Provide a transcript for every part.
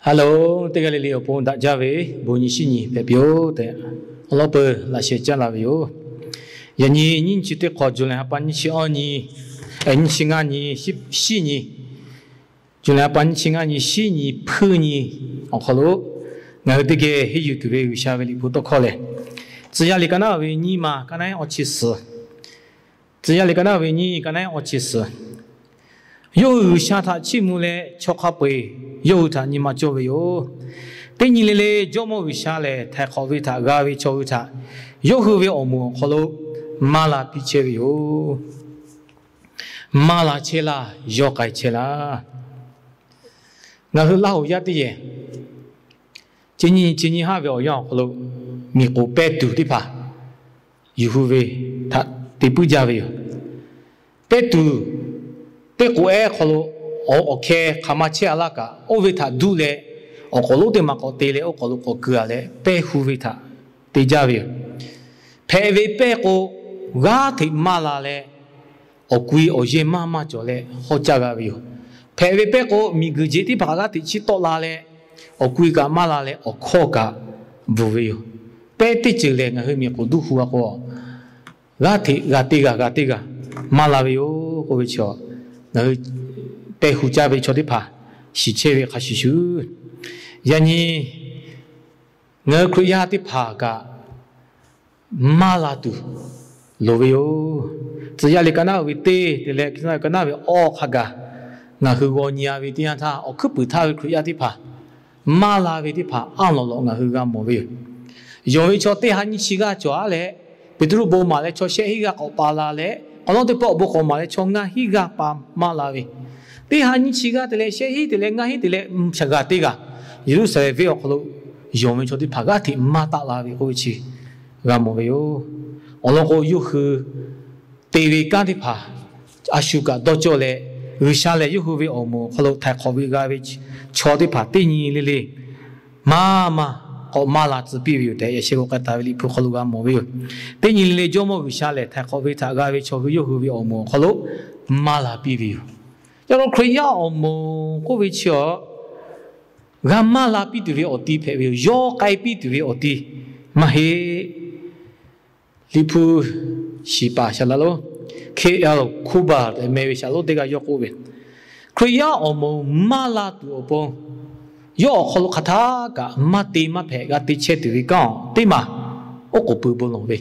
Hello, teˇ g'aˇ le le awˬ pon daꞈ jaˇ ve bon nyi shinˉ nyi hpehꞈ piˇ-oˆ tehꞈ, awˬ lawn peuˬ laꞈ sheh caˇ la ve yoˬ. Yaꞈ nyi nyiˇ nyi chi teˇ hk'awꞈ, July ha pa nyiˇ chi awˇ nyi, nyiˇ chi ngaˇ nyi, shinˉ nyi, July ha pa nyiˇ chi ngaˇ nyi, shinˉ nyi hpuiˇ nyi awˬ hk'aw lo, ngaˬ hui teˇ geh henˇ yuˬ tuˬ ve G'uiˬsha ve Liꞈ hpu tawˇ hkawˇ lehˬ, Tcuh yaˇ liꞈ ka naˉ ve nyiˇ ma ka naˉ awˇ chi suhˍ, Tcuh yaˇ liꞈ ka naˉ ve nyiˇ ka naˉ awˇ chi suhˍ. Yawˇ hui G'uiˬsha htaꞈ chiˇ mvuh leh chaw hk'a peu-eˬ yawˇ hui htaꞈ nyi ma cawˇ ve yoˬ. Teˇ nyi le le Jawˇmawˇ G'uiˬsha lehˬ, htaiˍ hk'awꞈ ve htaꞈ g'a ve chaw hui htaꞈ yawˇ hui ve awˬ moˍ awˬ hk'aw lo maˇ la piˇ chehˇ ve yoˬ. Maˇ la chehˇ laˇ, yawˇ k'ai chehˇ laˇ. Ngaˬ hui Laˇ hoꞈ yaˇ teˇ yehˬ, chi nyi chi nyi haˉ ve awˬ yanˇ awˬ hk'aw lo miˬ k'oˍ pehˇ tuˬ teˇ hpaˍ yuˬ hui ve htaꞈ te puiˉ jaˇ ve yoˬ. Pehˇ tuˬ teˇ k'oˍ ehˉ hk'aw lo awˬ hkeh hk'aˬ ma chehˇ a laˇ kaꞈ, oˇ ve htaꞈ duˇ leh awˬ k'awꞈ lonˉ teˇ ma k'awꞈ te leh oˇ k'awꞈ lo k'awꞈ keu-a leh pehˇ hu ve htaꞈ te jaˇ ve yoˬ. Hpehꞈ ve pehˇ k'o, g'aˇ hteꞈ maˇ la leh, awˬ kui awˬ yehˇ maˇ maˇ cawˬ leh hawˉ caˇ g'a ve yoˬ. Hpehꞈ ve pehˇ k'o, miˬguiˬ jeꞈ teˇ hpaˍ g'aˇ hteꞈ chiˇ tawˆ la leh, awˬ kui kaꞈ maˇ la leh awˬ hkawˇ kaꞈ bvuhˬ ve yoˬ. Pehˇ teˇ ceuˬ lehˬ, ngaˬ hui miˬ k'oˍ duˇ hu-a k'o, g'aˇ hteꞈ g'a teˇ g'aˇ g'a teˇ g'aˇ maˇ la ve yoˬ k'oˆ ve chi, ngaˬ hui pehˇ hu caˇ ve chaw teˇ hpaˍ shiˍ chehˇ ve hk'a shuˍ shuˍ, yaꞈ nyi ngaˬ hui Hkriꞈ yaˇ teˇ hpaˍ kaꞈ maˇ la tuˬ loˍ ve yoˬ. Tcuh yaˇ liꞈ ka naˉ ve teˇ te leh ka naˉ ve awˇ hk'a gaˬ, ngaˬ hui g'aw nyi-a ve teˇ yanˇ htaˇ, awˬ hkuiˉ puiˍ htaˇ ve Hkriꞈ yaˇ teˇ hpaˍ maˇ la ve teˇ hpaˍ a lawꞈ lawꞈ ngaˬ hui g'a mawˬ ve yoˬ. Yonˍ ve chaw teˇ ha nyiˇ chi g'aˇ cawˬ-a leh, Peˍtruˆ bon maˍ leh chaw shehˆ hinˉ g'aˇ k'awꞈ pa la leh, awˬ lawn teˇ pawˆ awˬ bon k'awꞈ maˍ leh chaw ngaˇ hinˉ g'aˇ pa maˇ la ve, teˇ ha nyiˇ chi g'aˇ te leh shehˆ hinˉ te leh ngaˇ hinˉ te leh shaˍ g'aˇ teˇ g'aˇ Yeˍruˆsaˍlehnˍ venˇ awˬ hk'aw lo yonˍ ve chaw teˇ hpaˍ g'aˇ hteꞈ maˇ taˆ la ve k'oˆ ve chi g'a mawˬ ve yoˬ. Awˬ lawn k'o, yawˇ hui te ve kanˉ teˇ hpaˍ a shu kaꞈ dawˇ cawˇ leh, G'uiˬsha lehˬ yawˇ hui ve awˬ moˍ awˬ hk'aw lo htaiˍ hk'awꞈ ve g'a ve chaw teˇ hpaˍ teˇ nyi le le maˇ maˇ k'awꞈ maˇ la tcuh piˇ ve yoˬ tehꞈ, yaꞈ sheh g'aw k'ai taˍ ve Liꞈ hpu hk'aw lo g'a mawˬ ve yoˬ. Teˇ nyi le le Jawˇmawˇ G'uiˬsha lehˬ, htaiˍ hk'awꞈ ve htaꞈ g'a ve chaw hui yawˇ hui ve awˬ moˍ awˬ hk'aw lo maˇ la piˇ ve yoˬ. Yaꞈ hk'aˇ Hkriꞈ yaˇ awˬ moˍ k'oˆ ve chi awˬ g'a maˇ la piˇ tuˬ ve awˬ ti hpehꞈ ve yoˬ. Yawˇ k'ai piˇ tuˬ ve awˬ ti maˇ heˆ. Liꞈ hpu shiˍ paˍ shaˍ laꞈ lonˉ K L Kuhba tehꞈ meh ve shaˍ lonˉ teˇ g'aˇ yawˇ k'oˆ ve, Hkriꞈ yaˇ awˬ moˍ maˇ la tuˬ awˬ pon, yawˇ awˬ hk'aw lo hk'aˬ htaˇ kaꞈ maˇ te maˇ hpehꞈ g'a te chehˇ tuˬ ve kanˉ teˇ maˬ oˉ k'oˍ pui bon lawˬ ve,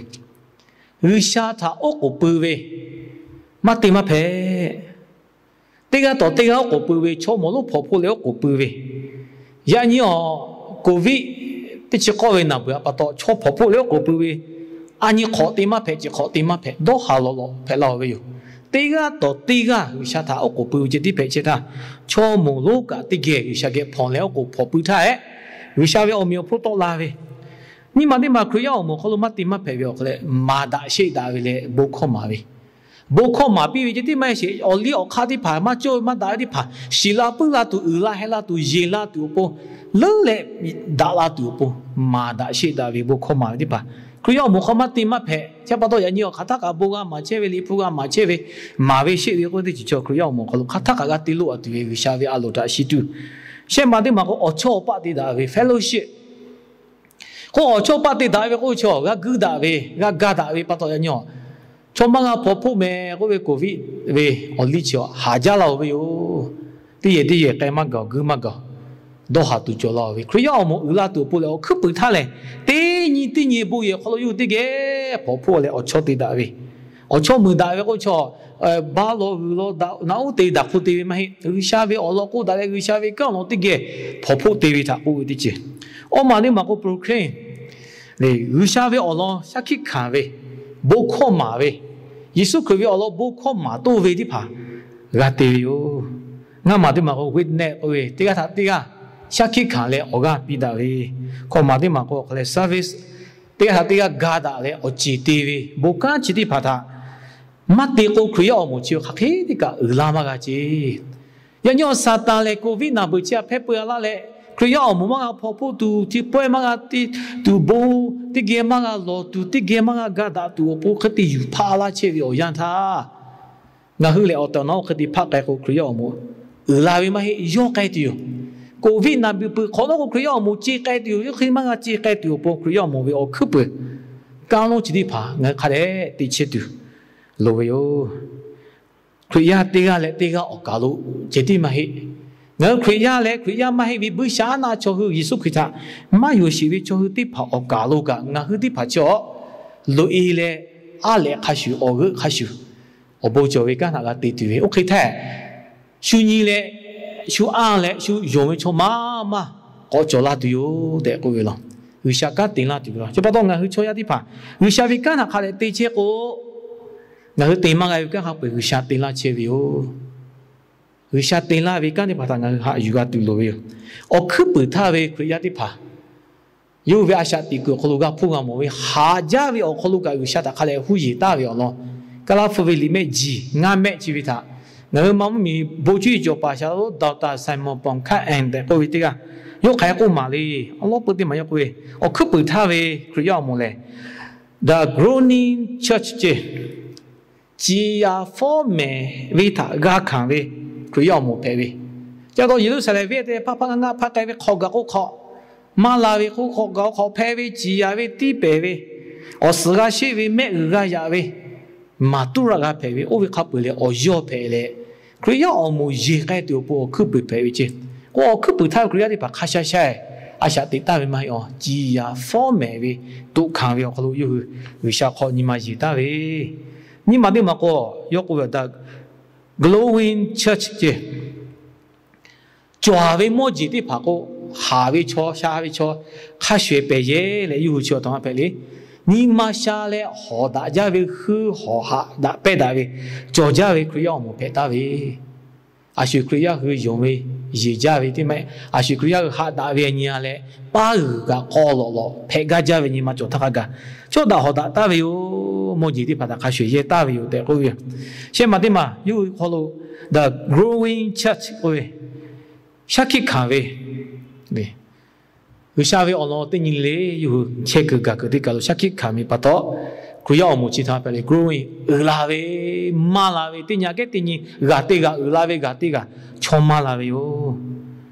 G'uiˬsha htaꞈ oˉ k'oˍ pui ve, maˇ te maˇ hpehꞈ. Teˇ g'aˇ tawˍ teˇ g'aˇ oˉ k'oˍ pui ve, chaw mawˬ lonˉ hpawnˬ hpoˆ leh oˉ k'oˍ pui ve, yaꞈ nyi awˬ Covid teˇ chi k'awˇ ve naˬ beuꞈ pa taw chaw hpawnˬ hpoˆ leh oˉ k'oˍ pui ve, a nyi hk'awꞈ te maˇ hpehꞈ, chi hk'awꞈ te maˇ hpehꞈ, dawˇ haˍ lawꞈ lawꞈ hpehꞈ la-oˬ ve yoˬ. Teˇ g'aˇ tawˍ teˇ g'aˇ G'uiˬsha htaꞈ oˉ k'oˍ pui ve ceh tiˉ hpehꞈ chehˇ htaˇ, chaw mawˬ lonˉ kaꞈ teˇ geh G'uiˬsha geh hpawnˬ leh oˉ k'oˍ hpawnˬ pui htaˇ hehꞈ, G'uiˬsha ve awˬ meꞈ awˬ hponˇ tawˆ la ve, nyiˇ maˬ teˇ maˬ Hkriꞈ yaˇ awˬ moˍ hk'aw lo maˇ te maˇ hpehꞈ ve awˬ hk'aw leh, maˍ daꞈ sheˆ daꞈ ve leh bon hkawˇ maˍ ve, bon hkawˇ maˍ piˇ ve ceh tiˉ maˇ heˆ sheˍ, awˬ liˇ awˬ hk'aˇ teˇ hpaˍ maˇ cawˇ ve maˇ daꞈ ve teˇ hpaˍ shiˍ la puiˉ la tuˬ, uiˍ la heh la tuˬ, yeˬ la tuˬ awˬ pon, leuˉ leh daꞈ la tuˬ awˬ pon, maˍ daꞈ sheˆ daꞈ ve bon hkawˇ maˍ ve teˇ hpaˍ Hkriꞈ yaˇ awˬ moˍ hk'aw maˇ te maˇ hpehꞈ. Chi pa taw yaꞈ nyi awˬ hk'aˬ htaˇ kaꞈ bon g'a maˍ chehˇ ve, Liꞈ hpu g'a maˍ chehˇ ve, maˍ ve sheˆ ve k'oˆ ve teˇ ceuˬ chaw Hkriꞈ yaˇ awˬ moˍ hk'aw lo hk'aˬ htaˇ kaꞈ g'a te loˆ-a tuˬ ve G'uiˬsha ve a loˍ htaꞈ shiˍ tuˬ, shehˆ ma teˇ maˬ k'o awˬ chawˇ awˬ paˆ te daꞈ ve fellowship k'o, awˬ chawˇ paˆ te daꞈ ve k'oˆ ve chaw g'a guiˇ daꞈ ve, g'a ga daꞈ ve pa taw yaꞈ nyi chaw maˇ g'a hpawnˬ hpoˆ meh k'oˆ ve Covid ve awˬ liˇ chi haˍ jaˇ la-oˬ ve yoˬ. Teˇ yehˬ teˇ yehˬ k'ai maˇ gaˬ, guiˇ maˇ gaˬ, dawˇ haˍ tuˬ cawˬ la-oˬ ve, Hkriꞈ yaˇ awˬ moˍ uiˍ la tuˬ awˬ pon lehˬ, awˬ hkuiˉ puiˍ htaˇ lehˬ, teˇ nyi teˇ nyi bon yehˬ hk'aw lo yawˇ hui teˇ geh hpawnˬ hpoˆ leh awˬ chawˇ te daꞈ ve, awˬ chawˇ muiˬ daꞈ ve k'oˆ ve chaw, ba lawˬ g'uiˬ lawˬ daꞈ naꞈ uˉ te daꞈ hk'u te ve maˇ heˆ. G'uiˬsha ve awˬ lawn k'oˆ daꞈ leh G'uiˬsha ve kanˉ awˬ lawn teˇ geh hpawnˬ hpoˆ te ve htaꞈ k'oˆ ve teˇ ceuˬ. Awˇ maˬ teˇ maˬ k'o proclaim, G'uiˬsha ve awˬ lawn shaˉ hkiˆ hkanˍ ve, bon hkawˇ maˍ ve, Yeˍsuˆ Hkriꞈ ve awˬ lawn bon hkawˇ maˍ toˇ ve teˇ hpaˍ g'a te ve yoˬ. Ngaˇ maˬ teˇ maˬ k'o witness k'oˆ ve, teˇ g'aˇ htaꞈ teˇ g'aˇ shaˉ hkiˆ hkanˍ leh awˬ g'aˇ piˇ daꞈ ve, hkawꞈ maˬ teˇ maˬ k'o awˬ hk'a leh service, teˇ g'aˇ htaꞈ teˇ g'aˇ ga daꞈ leh awˬ ceˬ te ve, bon kanˉ chi teˇ hpaˍ htaꞈ maˇ te k'o, Hkriꞈ yaˇ awˬ moˍ chi hk'aˬ hk'e te kaꞈ uiˍ la maˇ g'a ce. Yaꞈ nyi awˬ Saˍtanˍ lehˬ, Covid naˬ beuꞈ chi htaꞈ hpehˇ peu-a laˇ leh, Hkriꞈ yaˇ awˬ moˍ maˇ g'a hpawnˬ hpoˆ tuˬ, chi pawehˇ maˇ g'a te tuˬ, bon teˇ geh maˇ g'a lawˬ tuˬ, teˇ geh maˇ g'a ga daꞈ tuˬ awˬ pon hk'e te yuˬ hpaˆ laˇ chehˇ ve awˬ yanˇ htaˇ, ngaˬ hui lehˬ awˬ tehˬ awˬ na-oˬ hk'e te hpaˆ k'ai k'o, Hkriꞈ yaˇ awˬ moˍ uiˍ la ve maˇ heˆ, yawˇ k'ai tuˬ yoˬ. Covid naˍ biˬ peuˬ hk'awꞈ nawˉ k'o, Hkriꞈ yaˇ awˬ moˍ ce k'ai tuˬ yoˬ. Yaꞈ hk'aˇ maˇ g'a ce k'ai tuˬ awˬ pon Hkriꞈ yaˇ awˬ moˍ ve awˬ hkuiˉ puiˍ kanˉ lonˉ chi teˇ hpaˍ ngaˬ hui hk'a dehꞈ te chehˇ tuˬ loˍ ve yoˬ. Hkriꞈ yaˇ teˇ g'aˇ leh teˇ g'aˇ awˬ kaˍ lo ceh tiˉ maˇ heˆ. Ngaˬ hui Hkriꞈ yaˇ leh Hkriꞈ yaˇ maˇ heˆ ve buiˇshaˆaˉnaˆ chaw hui Yeˍsuˆ Hkriꞈ htaꞈ maˇ yonˍ sheˍ ve chaw hui teˇ hpaˍ awˬ kaˍ lo kaꞈ ngaˬ hui teˇ hpaˍ chi awˬ loꞈ-e leh aˉ lehꞈ hk'a shuˍ awˬ g'euˆ hk'a shuˍ awˬ bon cawˬ ve kanˉ htaꞈ g'a te tuˬ ve oˇ hk'e htaˇ, shu nyi leh shu anˇ leh shu yonˍ ve chaw maˇ maˇ k'awꞈ cawˬ laˇ tuˬ yoˬ tehꞈ k'oˆ ve law. G'uiˬsha kanˉ te laˇ tuˬ ve law. Chi pa taw ngaˬ hui chaw yaˇ teˇ hpaˍ G'uiˬsha ve kanˉ htaꞈ hk'a dehꞈ te chehˇ k'o, ngaˬ hui te maˇ g'a ve kanˉ hk'a peu-eˬ G'uiˬsha te laˇ chehˇ ve yoˬ. G'uiˬsha te laˇ ve kanˉ teˇ hpaˍ htaꞈ ngaˬ hui haꞈ yuˬ g'a tuˬ loˍ ve yoˬ. Awˬ hkuiˉ puiˍ htaˇ ve Hkriꞈ yaˇ teˇ hpaˍ yawˇ hui ve a shaꞈ teꞈ kuiˬ awˬ hk'aw lo g'a hpuˇ g'a mawˬ ve haꞈ jaˇ ve awˬ hk'aw lo kaꞈ G'uiˬsha htaꞈ hk'a dehꞈ huˇ yeˬ taˍ ve awˬ lawn, Kaˇlaˇ hpu ve liꞈ mehˆ jiˬ ngaˇ mehˆ chi ve htaꞈ ngaˬ hui Maˇ mvuhˇmiˬ bon cuˇ yiˍ cawˬ paˍ shaˍ lo Doctor Simon Pon K'aˆ-enˍ tehꞈ k'oˆ ve teˇ g'aˇ yawˇ hk'aˬ hk'e k'oˆ maˍ le. Awˬ lawn peu teˇ maˬ yawˇ k'oˆ ve, awˬ hkuiˉ puiˍ htaˇ ve Hkriꞈ yaˇ awˬ moˍ lehˬ, the growing church ce, ciˍ yanˍ fawˉ mehˍ ve htaꞈ g'a hkanˍ ve Hkriꞈ yaˇ awˬ moˍ hpehꞈ ve. Ca taw Yeˍruˆsaˍlehnˍ venˇ te hpaˇ hpaˇ ngaˇ ngaˇ hpaˇ k'ai ve hk'awꞈ gaˬ k'o hk'awꞈ, maˇ la ve k'o hk'awꞈ gaˬ k'o hk'awꞈ hpehꞈ ve, ciˍ yanˍ ve tiˉ pehˍ ve, awˬ suhˍ g'a sheˆ ve, mehˆ g'uiˬ g'a yaꞈ ve, maˍ tuˉ raˆ g'a hpehꞈ ve, oˇ ve hk'a peu-eˬ lehˬ awˬ yawˇ hpehꞈ leh, Hkriꞈ yaˇ awˬ moˍ yeˬ k'ai tuˬ awˬ pon awˬ hkuiˉ puiˍ hpehꞈ ve ce. K'o awˬ hkuiˉ puiˍ htaˇ ve Hkriꞈ yaˇ teˇ hpaˍ hk'a sha sha-eˬ a shaꞈ teꞈ taˍ ve maˇ heˆ awˬ, ciˍ yanˍ fawˉ mehˍ ve toꞈ hkanˍ ve awˬ hk'aw lo yawˇ hui G'uiˬsha hk'aw nyi ma yeˬ taˍ ve, nyi ma teˇ maˬ k'o, yawˇ k'oˆ ve awˬ htaˇ, growing church ce, cawˬ ve mawˇ jeˬ teˇ hpaˍ k'o, haˍ ve chaw sha ve chaw hk'a shuˍ-eˬ pehˬ yehˇ leh yawˇ hui chi awˬ htoꞈ ma hpehꞈ le. Nyi ma sha leh hawˍ daꞈ jaˇ ve, hui hawˍ haꞈ daꞈ pehˇ daꞈ ve, cawˬ jaˇ ve Hkriꞈ yaˇ awˬ moˍ hpehꞈ taˍ ve, a shu Hkriꞈ yaˇ hui yonˍ ve yeˬ jaˇ ve teˇ maˇ, a shu Hkriꞈ yaˇ hui haꞈ daꞈ ve nyi-a leh, paˇ g'uiˬ kaꞈ k'aw lawꞈ lawꞈ hpehꞈ gaˇ jaˇ ve nyi ma cawˬ htaˇ hk'a gaˬ, cawˇ daꞈ hawˍ daꞈ taˍ ve yoˬ. Mawˇ jeˬ teˇ hpaˍ htaꞈ hk'a shuˍ yehˇ taˍ ve yoˬ tehꞈ k'oˆ ve yoˬ. Shehˆ maˬ teˇ maˬ yawˇ hui hk'aw lo the growing church k'oˆ ve, shaˉ hkiˆ hkanˍ ve, G'uiˬsha ve awˬ lawn teˇ nyi le, yawˇ hui chehˇ kuiˬ gaˬ kuiˬ teˇ kaˬ lo shaˉ hkiˆ hkanˍ ve pa taw, Hkriꞈ yaˇ awˬ moˍ chi htaꞈ hpehꞈ leh growing, uiˍ la ve, maˇ la ve, teˇ nyi kehˉ teˇ nyi, g'aˬ teˇ g'aˬ uiˍ la ve, g'aˬ teˇ g'aˬ chaw maˇ la ve yoˬ.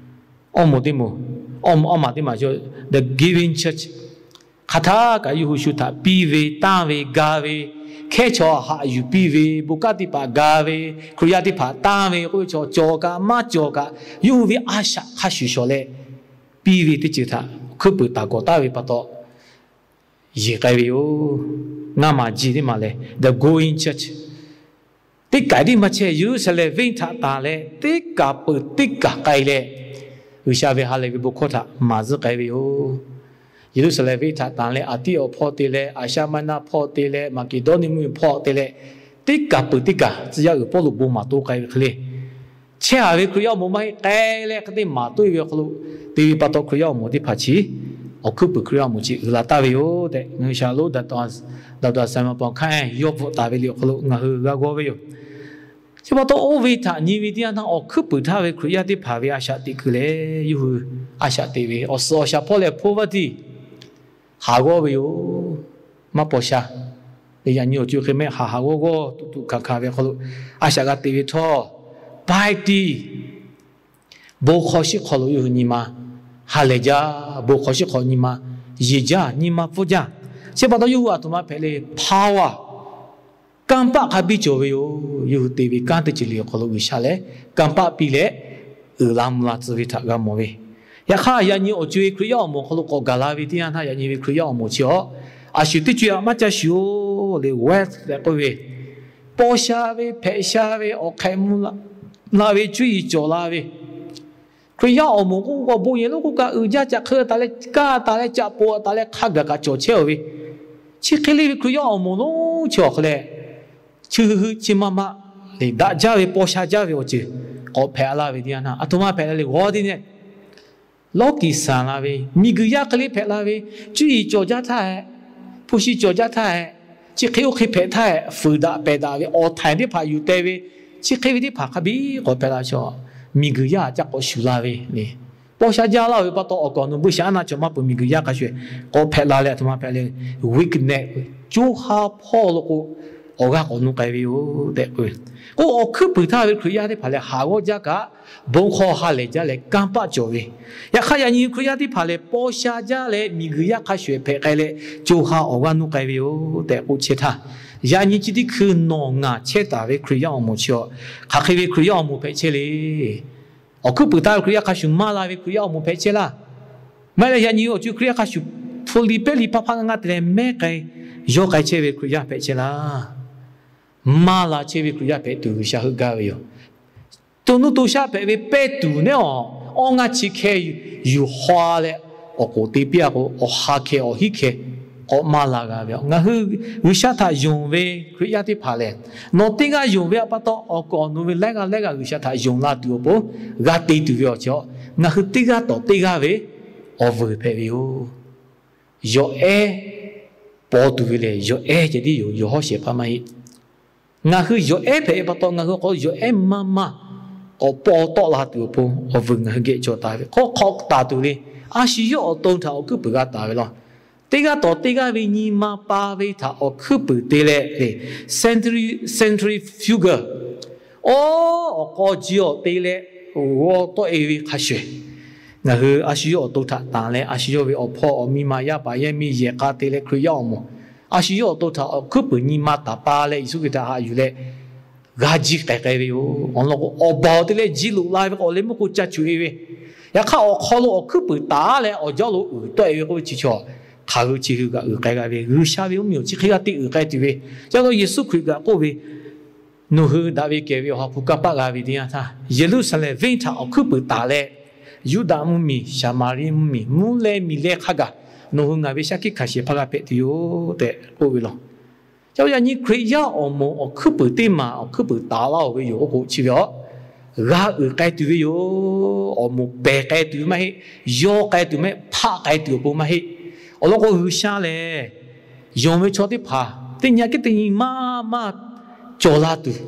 Awˇ moˍ teˇ moˍ, awˇ maˬ teˇ maˬ, the giving church, hk'aˬ htaˇ kaꞈ yawˇ hui shu htaꞈ piˇ ve, tanˇ ve, ga ve, hkehˉ chaw haꞈ yuˬ piˇ ve, bon kanˉ teˇ hpaˍ ga ve, Hkriꞈ yaˇ teˇ hpaˍ tanˇ ve k'oˆ ve chaw, cawˬ kaꞈ maˇ cawˬ kaꞈ yawˇ hui ve a shaꞈ hk'a shuˍ shawˍ leh piˇ ve teˇ ceuˬ htaꞈ hkuiˉ puiˍ taˍ gawˬ taˍ ve pa taw, yeˬ k'ai ve yoˬ. Ngaˇ maˬ ji teˇ maˬ lehˬ, the going church, teˇ kaˬ tiˉ maˇ chehˇ, Yeˍruˆsaˍlehnˍ venˇ htaꞈ tanˬ leh teˇ kaˬ peuˬ teˇ kaˬ k'ai leh, G'uiˬsha ve ha lehˬ ve bon hkawˇ htaꞈ maˍ zuhˆ k'ai ve yoˬ. Yeˍruˆsaˍlehnˍ venˇ htaꞈ tanˬ leh Aˍtiˆ awˬ hpawˇ te leh, Aˍsiˉyaˆ Maˇnaˆ hpawˇ te leh, Maˍkeˍdawˇniˆ mvuhˇmiˬ hpawˇ te leh, teˇ kaˬ peuˬ teˇ kaˬ tcuh yaˇ uiˍ Pawˇluꞈ bon maˍ toˆ k'ai ve hk'e le, chehˇ-a ve Hkriꞈ yaˇ awˬ moˍ maˇ heˆ, k'ai leh hk'e te maˍ toˆ-e ve awˬ hk'aw lo te ve pa taw, Hkriꞈ yaˇ awˬ moˍ teˇ hpaˍ chi awˬ hkuiˉ puiˍ Hkriꞈ yaˇ awˬ moˍ chi uiˍ la taˍ ve yoˬ tehꞈ, ngaˬ hui shaˍ lo Doctor Simon Pon K'aˆ-enˍ yawˇ bvuhꞈ taˍ ve liꞈ awˬ hk'aw lo ngaˬ hui g'a g'awˇ ve yoˬ. Chi pa taw, oˇ ve htaꞈ nyi ve teˇ yanˇ htaˇ, awˬ hkuiˉ puiˍ htaˇ ve Hkriꞈ yaˇ teˇ hpaˍ ve a shaꞈ teꞈ kuiˬ lehˬ, yawˇ hui a shaꞈ teꞈ ve awˬ suhˍ awˬ shaˍ hpawˇ lehˬ, poverty, haˍ g'awˇ ve yoˬ. Maˇ paw sha. Yaꞈ nyi awˬ co hk'e mehˆ haˍ haˍ g'awˇ g'awˇ tuꞈ tuꞈ hkanˍ hkanˍ ve awˬ hk'aw lo a shaꞈ g'a teꞈ ve htawˇ, piety, bon hk'aw shiˉ hk'aw lo yawˇ hui nyi ma ha lehˬ jaˇ. Bon hk'aw shiˉ hk'aw nyi ma yeˬ jaˇ, nyi ma pfuhˇ jaˇ. Chi pa taw, yawˇ hui a htoꞈ ma hpehꞈ le, power, kanˇ paˆ hk'a biˇ cawˬ ve yoˬ. Yawˇ hui te ve kanˉ teˇ ceuˬ le awˬ hk'aw lo G'uiˬsha lehˬ kanˇ paˆ piˇ leh, uiˍ la mvuh la tcuh ve htaꞈ g'a mawˬ ve. Yaꞈ hk'aˇ, yaꞈ nyi awˬ co-e Hkriꞈ yaˇ awˬ moˍ awˬ hk'aw lo k'awꞈ gaˬ la ve teˇ yanˇ htaˇ, yaꞈ nyi ve Hkriꞈ yaˇ awˬ moˍ chi awˬ, a shu teˇ co-e htaꞈ maˇ ca shuˍ-oˬ le, wealth tehꞈ k'oˆ ve, paw sha ve, hpehꞈ sha ve, awˬ hk'ehꞈ mvuh la ve, cuˇ yiˍ cawˬ la ve, Hkriꞈ yaˇ awˬ moˍ k'oˆ k'o, bon yehˬ lonˉ k'oˆ kaꞈ uiˍ jaˇ, caꞈ hk'e taˍ leh, kaˇ taˍ leh, caꞈ poˍ taˍ leh, hk'a gaˬ kaꞈ cawˬ chehˇ-oˬ ve, chi hk'e le ve Hkriꞈ yaˇ awˬ moˍ lonˉ chi awˬ hk'e leh, chi hui hui chi ma ma daꞈ jaˇ ve, paw sha jaˇ ve awˬ ceuˬ k'awꞈ hpehꞈ laˇ ve teˇ yanˇ htaˇ, a htoꞈ ma hpehꞈ la le, g'awˇ teˇ nehˬ lawˇ kiˍ sanˍ la ve, miˬguiˬ yaˇ hk'e le hpehꞈ la ve, cuˇ yiˍ cawˬ jaˇ htaˇ hehꞈ, hpu shi cawˬ jaˇ htaˇ hehꞈ, chi hk'e oˇ hk'e hpehꞈ htaˇ hehꞈ, fuiˍ daꞈ pehˬ daꞈ ve awˬ htaiˍ teˇ hpaˍ yuˬ teh ve, chi hk'e ve teˇ hpaˍ hk'a biˇ k'awꞈ hpehꞈ la chaw, miˬguiˬ yaˇ ca k'awꞈ shuˍ la ve le. Paw sha jaˇ laˇ ve pa taw, awˬ kaˍ awˬ nu buiˇshaˆaˉnaˆ chaw maˇ peuˬ miˬguiˬ yaˇ hk'a shuˍ k'awꞈ hpehꞈ la leh, a htoꞈ ma hpehꞈ le, weakness, co ha hpawˇ lo k'o, awˬ g'aˇ k'awꞈ nuˇ k'ai ve yoˬ tehꞈ k'oˆ ve. K'o, awˬ hkuiˉ puiˍ htaˇ ve Hkriꞈ yaˇ teˇ hpaˍ lehˬ, haˍ g'awˇ jaˇ kaꞈ, bon hk'aw ha lehˬ jaˇ leh kanˇ paˆ cawˬ ve. Yaꞈ hk'aˇ, yaꞈ nyi Hkriꞈ yaˇ teˇ hpaˍ lehˬ, paw sha jaˇ leh miˬguiˬ yaˇ hk'a shuˍ hpehꞈ k'ai leh, co ha awˬ g'aˇ nuˇ k'ai ve yoˬ tehꞈ k'oˆ chehˇ htaˇ, yaꞈ nyi chi teˇ hkui nawˬ ngaˬ chehˇ taˍ ve Hkriꞈ yaˇ awˬ moˍ chi awˬ, hk'aˬ hk'e ve Hkriꞈ yaˇ awˬ moˍ hpehꞈ chehˇ le. Awˬ hkuiˉ puiˍ taˍ ve Hkriꞈ yaˇ hk'a shuˍ maˇ la ve Hkriꞈ yaˇ awˬ moˍ hpehꞈ chehˇ laˇ. Maˇ heˆ leh, yaꞈ nyi awˬ co Hkriꞈ yaˇ hk'a shuˍ hpu li pehˉ li hpaˇ hpaˇ ngaˇ ngaˇ te leh mehˉ k'ai, yawˇ k'ai chehˇ ve Hkriꞈ yaˇ hpehꞈ chehˇ laˇ. Maˇ la chehˇ ve Hkriꞈ yaˇ hpehꞈ tuˬ G'uiˬsha heuˆ gaˇ ve yoˬ. To nuˇ to shaˆ hpehꞈ ve pehˇ tuˬ nehˉ awˬ, awˇ ngaˇ chi hkeh yuˬ haw leh, awˬ k'oˍ te piˇ a k'o, awˬ ha hkeh awˬ hiˉ hkeh k'awꞈ maˇ la g'a ve. Ngaˬ hui G'uiˬsha htaꞈ yonˍ ve Hkriꞈ yaˇ teˇ hpaˍ lehˬ, nawˬ teˇ g'aˇ yonˍ ve pa taw, awˬ kawꞈ nawˬ ve laiˉ g'aˇ laiˉ g'aˇ G'uiˬsha htaꞈ yonˍ la tuˬ awˬ pon g'a te tuˬ ve awˬ chi, ngaˬ hui teˇ g'aˇ tawˍ teˇ g'aˇ ve awˬ vuiˬ hpehꞈ ve yoˬ. Yawˬ ehˉ paw tuˬ ve lehˬ, yawˬ ehˉ ceh tiˉ yoˬ. Yawˬ hawˉ shehˍ hpaˇ maˇ heˆ. Ngaˬ hui yawˬ ehˉ hpehꞈ ve pa taw, ngaˬ hui k'awꞈ yawˬ ehˉ maˇ maˇ k'awꞈ paw tawˆ la tuˬ awˬ pon awˬ vuiˬ ngaˬ hui geh cawˬ taˍ ve. Hk'aw hk'awꞈ taˍ tuˬ le. A shu yawˇ awˬ to htaꞈ awˬ hkuiˉ puiˍ g'a taˍ ve law. Teˇ g'aˇ tawˍ teˇ g'aˇ ve nyi ma pa ve htaꞈ awˬ hkuiˉ puiˍ te leh le, centri-, centrifugal, awˬ, awˬ k'aw ji awˬ te leh g'aw tawˆ e ve hk'a shuˍ, ngaˬ hui a shu yawˇ awˬ to htaꞈ tanˬ leh, a shu yawˇ ve awˬ hpawˇ awˬ miˇ ma yaˇ paˍ yaˇ miˇ yehˬ k'a te leh Hkriꞈ yaˇ awˬ moˍ, a shu yawˇ awˬ to htaꞈ awˬ hkuiˉ puiˍ nyi ma taˍ pa leh Yeˍsuˆ Hkriꞈ htaꞈ haꞈ yuˬ leh g'a ji k'ai k'ai ve yoˬ. Awˬ lawn k'o, awˬ baˬ awˬ te leh ji loꞈ la ve k'o, awˬ leh meuˇ k'o ca cuˬ e ve. Yaꞈ hk'aˇ, awˬ hk'aw lo awˬ hkuiˉ puiˍ taˍ leh awˬ jawˇ lo uiˍ tawˆ e ve k'oˆ ve chi chaw, hk'aˬ hui chi hui g'aꞈ uiˍ k'ai g'a ve. G'uiˬsha ve mvuhˇmiˬ awˬ chi hk'e g'aˇ teˇ uiˍ k'ai tuˬ ve. Ca lo Yeˍsuˆ Hkriꞈ kaꞈ k'oˆ ve, nawˬ hui daꞈ ve kehˬ ve awˬ ha hpu kanˇ paˆ g'a ve teˇ yanˇ htaˇ, Yeˍruˆsaˍlehnˍ venˇ htaꞈ awˬ hkuiˉ puiˍ taˍ leh, Yuˇdaꞈ mvuhˇmiˬ, Saˍmaˍriˆ mvuhˇmiˬ, mvuhˇ leh miˬ leh hk'a gaˬ nawˬ hui ngaˬ ve shaˉ hkiˆ hkanˍ shehˍ hpaˇ g'a hpehꞈ tuˬ yoˬ tehꞈ k'oˆ ve law. Ca lo yaꞈ nyi Hkriꞈ yaˇ awˬ moˍ awˬ hkuiˉ puiˍ teˇ maˬ awˬ hkuiˉ puiˍ taˍ laˇ-oˬ ve yoˬ k'oˆ k'o, chi ve a g'a uiˍ k'ai tuˬ ve yoˬ. Awˬ moˍ pehˬ k'ai tuˬ ve maˇ heˆ. Yaw k'ai tuˬ maˇ heˆ. Hpaˆ k'ai tuˬ awˬ pon maˇ heˆ. Awˬ lawn k'o, G'uiˬsha lehˬ yonˍ ve chaw teˇ hpaˍ teˇ nyi aꞈ kehˉ teˇ nyi maˇ maˇ cawˬ laˇ tuˬ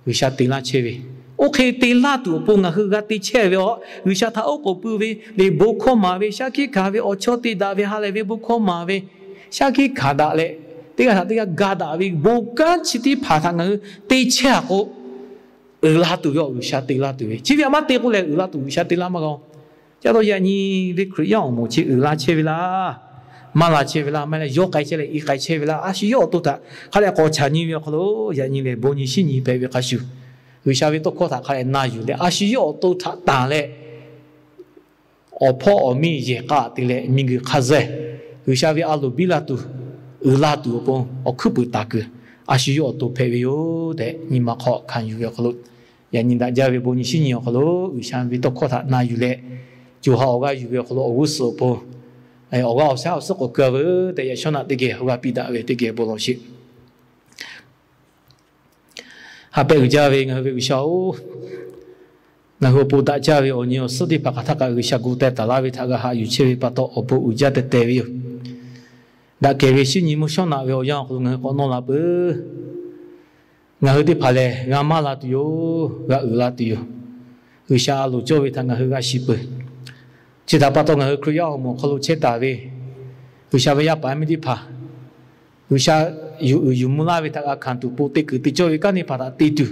G'uiˬsha te laˇ chehˇ ve. Oˇ hk'e te laˇ tuˬ awˬ pon ngaˬ hui g'a te chehˇ ve a, G'uiˬsha htaꞈ oˉ k'oˍ pui ve, liꞈ bon hkawˇ maˍ ve, shaˉ hkiˆ hkanˍ ve, awˬ chawˇ te daꞈ ve, ha lehˬ ve bon hkawˇ maˍ ve, shaˉ hkiˆ hkanˍ daꞈ leh, teˇ g'aˇ htaꞈ teˇ g'aˇ ga daꞈ ve bon kanˉ chi teˇ hpaˍ htaꞈ ngaˬ hui te chehˇ a k'o, uiˍ la tuˬ ve awˬ G'uiˬsha te laˇ tuˬ ve. Chi ve a maˇ te k'o lehˬ, uiˍ la tuˬ G'uiˬsha te laˇ maˇ g'a. Ca lo yaꞈ nyi ve Hkriꞈ yaˇ awˬ moˍ chi uiˍ la chehˇ ve laˇ, maˇ la chehˇ ve laˇ, maˇ heˆ leh yaw k'ai chehˇ leh i k'ai chehˇ ve laˇ. A shu yawˇ awˬ to htaꞈ hk'a dehꞈ k'awꞈ chaꞈ nyi ve awˬ hk'aw lo, yaꞈ nyi lehˬ bon nyi shiˉ nyi hpehꞈ ve hk'a shuˍ, G'uiˬsha ve tawˇ hkawˇ htaꞈ hk'a dehꞈ na yuˬ leh, a shu yawˇ awˬ to htaꞈ tanˬ leh, awˬ hpawˇ awˬ miˇ yehˬ k'a te leh miˬguiˬ hk'a zuhˇ G'uiˬsha ve a loˍ biˇ la tuˬ, uiˍ la tuˬ awˬ pon awˬ hkuiˉ puiˍ taˍ kuiˬ, a shu yawˇ awˬ to hpehꞈ ve yoˬ tehꞈ nyi ma hk'aw hkanˍ yuˬ ve awˬ hk'aw lo, yaꞈ nyi daꞈ jaˇ ve bon nyi shiˉ nyi awˬ hk'aw lo G'uiˬsha ve tawˇ hkawˇ htaꞈ na yuˬ leh, co ha awˬ g'aˇ yuˬ ve awˬ hk'aw lo awˬ g'uˇ suhˍ awˬ pon awˬ g'aˇ awˬ shaˉ awˬ suhˉ k'awꞈ keu-a veuˬ tehꞈ, yaꞈ shawˉ naꞈ teˇ geh awˬ g'aˇ piˇ daꞈ ve teˇ geh bon lawˬ sheˍ. Ha pehꞈ uiˍ jaˇ ve ngaˬ hui ve G'uiˬsha-oˬ, ngaˬ hui awˬ pon daꞈ jaˇ ve awˬ nyi awˬ suhˉ teˇ hpaˍ hk'aˬ htaˇ kaꞈ G'uiˬsha gu teh taˍ laˇ ve htaꞈ g'a haꞈ yuˬ chehˇ ve pa taw, awˬ bon uiˍ jaˇ teh teh ve yoˬ. Daꞈ kehˬ ve shinˉ nyi mvuhˇ shawˉ naꞈ ve awˬ yanˇ awˬ hk'aw lo ngaˬ hui k'awꞈ nawˇ la peuˬ. Ngaˬ hui teˇ hpaˍ lehˬ, g'a maˇ la tuˬ yoˬ, g'a uiˍ la tuˬ yoˬ. G'uiˬsha a loˍ cawˇ ve htaꞈ ngaˬ hui g'a shiˍ peuˬ. Chi htaꞈ pa taw, ngaˬ hui Hkriꞈ yaˇ awˬ moˍ awˬ hk'aw lo chehˇ taˍ ve G'uiˬsha ve yaˇ paˍ yaˇ miˇ teˇ hpaˍ, G'uiˬsha yuˬ uiˍ yuˬ mvuh laˇ ve htaꞈ g'a hkanˍ tuˬ, po te kuiˬ te cawˇ ve kanˉ teˇ hpaˍ htaꞈ te tuˬ,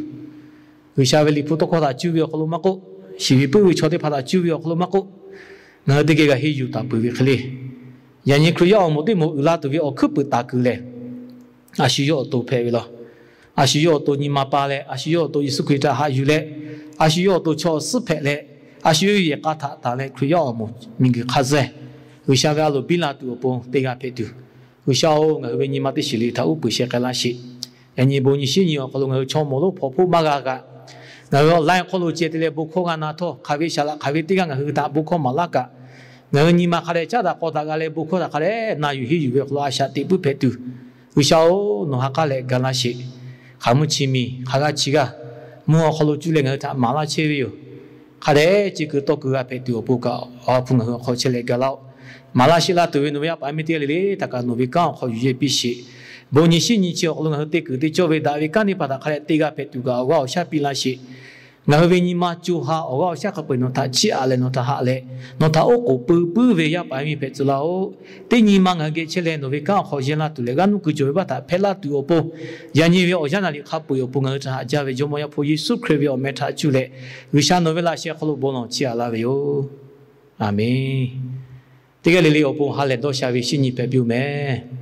G'uiˬsha ve liꞈ hpu tawˇ hkawˇ htaꞈ cuˇ ve awˬ hk'aw lo maˇ k'oˆ, shiˍ ve puiˉ ve chaw teˇ hpaˍ htaꞈ cuˇ ve awˬ hk'aw lo maˇ k'oˆ, ngaˬ hui teˇ geh g'a henˇ yuˬ taˍ peuˬ ve hk'e le. Yaꞈ nyi Hkriꞈ yaˇ awˬ moˍ teˇ moˍ uiˍ la tuˬ ve awˬ hkuiˉ puiˍ taˍ kuiˬ lehˬ, a shu yawˇ awˬ to hpehꞈ ve law. A shu yawˇ awˬ to nyi ma pa leh, a shu yawˇ awˬ to Yeˍsuˆ Hkriꞈ htaꞈ haꞈ yuˬ leh, a shu yawˇ awˬ to chaw awˬ suhˉ hpehꞈ leh, a shu yawˇ yehˬ k'a htaꞈ tanˬ leh Hkriꞈ yaˇ awˬ moˍ miˬguiˬ hk'a zuhˇ G'uiˬsha ve a loˍ biˇ la tuˬ awˬ pon teˇ g'aˇ hpehꞈ tuˬ, G'uiˬsha-oˬ, ngaˬ hui ve nyi ma teˇ shiˍ liꞈ htaꞈ uˉ peunˍ sheh k'ai laˇ sheˍ. Yaꞈ nyi bon nyi shinˉ nyi awˬ hk'aw lo ngaˬ hui chaw mawˬ lonˉ hpawnˬ hpoˆ maˇ g'a kaꞈ, ngaˬ hui awˬ laiˉ hk'aw lo ceh te leh bon hkawˇ g'a na htawˇ, hk'aˬ ve shaˍ laꞈ hk'aˬ ve teˇ g'aˇ ngaˬ hui htaꞈ bon hkawˇ maˍ laˇ kaꞈ, ngaˬ hui nyi ma hk'a dehꞈ caˉ daꞈ k'aw daꞈ g'a leh bon hkawˇ htaꞈ hk'a dehꞈ na yuˬ henˇ yuˬ ve awˬ hk'aw lo a shaꞈ teꞈ puiˉ hpehꞈ tuˬ, G'uiˬsha-oˬ, nawˬ ha k'aˉ leh ga laˇ sheˍ. Hk'aˬ mvuhˇ chi miˬ hk'aˬ g'aˇ chi g'aˇ mvuhˇ awˬ hk'aw lo cuˇ leh ngaˬ hui htaꞈ maˍ laˇ chehˇ ve yoˬ. Hk'a dehꞈ chi kuiˬ tawˇ kuiˬ g'a hpehꞈ tuˬ awˬ pon kaꞈ, Awˬ ha hpu ngaˬ hui awˬ hk'aw chehˇ leh ga laˇ-oˆ. Maˍ laˇ sheˆ laˇ tuˬ ve nawˬ ve yaˇ paˍ yaˇ miˇ teˇ g'aˇ le le htaꞈ kaꞈ nawˬ ve kanˉ awˬ hk'aw yuˬ yehˇ piˇ sheˍ. Bon nyi shinˉ nyi chi awˬ hk'aw lo ngaˬ hui te kuiˬ te cawˇ ve daꞈ ve kanˉ teˇ hpaˍ htaꞈ hk'a dehꞈ te g'a hpehꞈ tuˬ kaꞈ awˬ g'aˇ awˬ shaˉ piˇ laˇ sheˍ. Ngaˬ hui ve nyi ma co ha awˬ g'aˇ awˬ shaˉ hk'a peu-eˬ nawˬ htaꞈ chiˇ aꞈ leh nawˬ htaꞈ haꞈ leh, nawˬ htaꞈ oˉ k'oˍ pui puiˉ ve yaˇ paˍ yaˇ miˇ hpehꞈ tcuh laˇ-oˆ. Teˇ nyi ma ngaˬ hui geh chehˇ leh nawˬ ve kanˉ awˬ hk'aw yehˇ laˇ tuˬ leh g'aˇ nuˇ kuiˬ cawˬ ve baˆ htaꞈ hpehˇ laˇ tuˬ awˬ pon, yaꞈ nyi ve awˬ yanˇ naˍ riˍ hk'a peu-eˬ awˬ pon ngaˬ hui htaꞈ haꞈ jaˇ ve Jawˇmawˇ Yaˇ hpu Yeˍsuˆ Hkriꞈ ve awˬ meh htaꞈ cuˇ leh, G'uiˬsha nawˬ ve laꞈ sheh awˬ hk'aw lo bon lawˬ chiˇ aꞈ laˇ ve yoˬ. Aˍmenˍ. Teˇ g'aˇ le le awˬ pon ha lehˬ dawˇ sha ve shinˉ nyi hpehꞈ piˇ-oˆ mehˍ.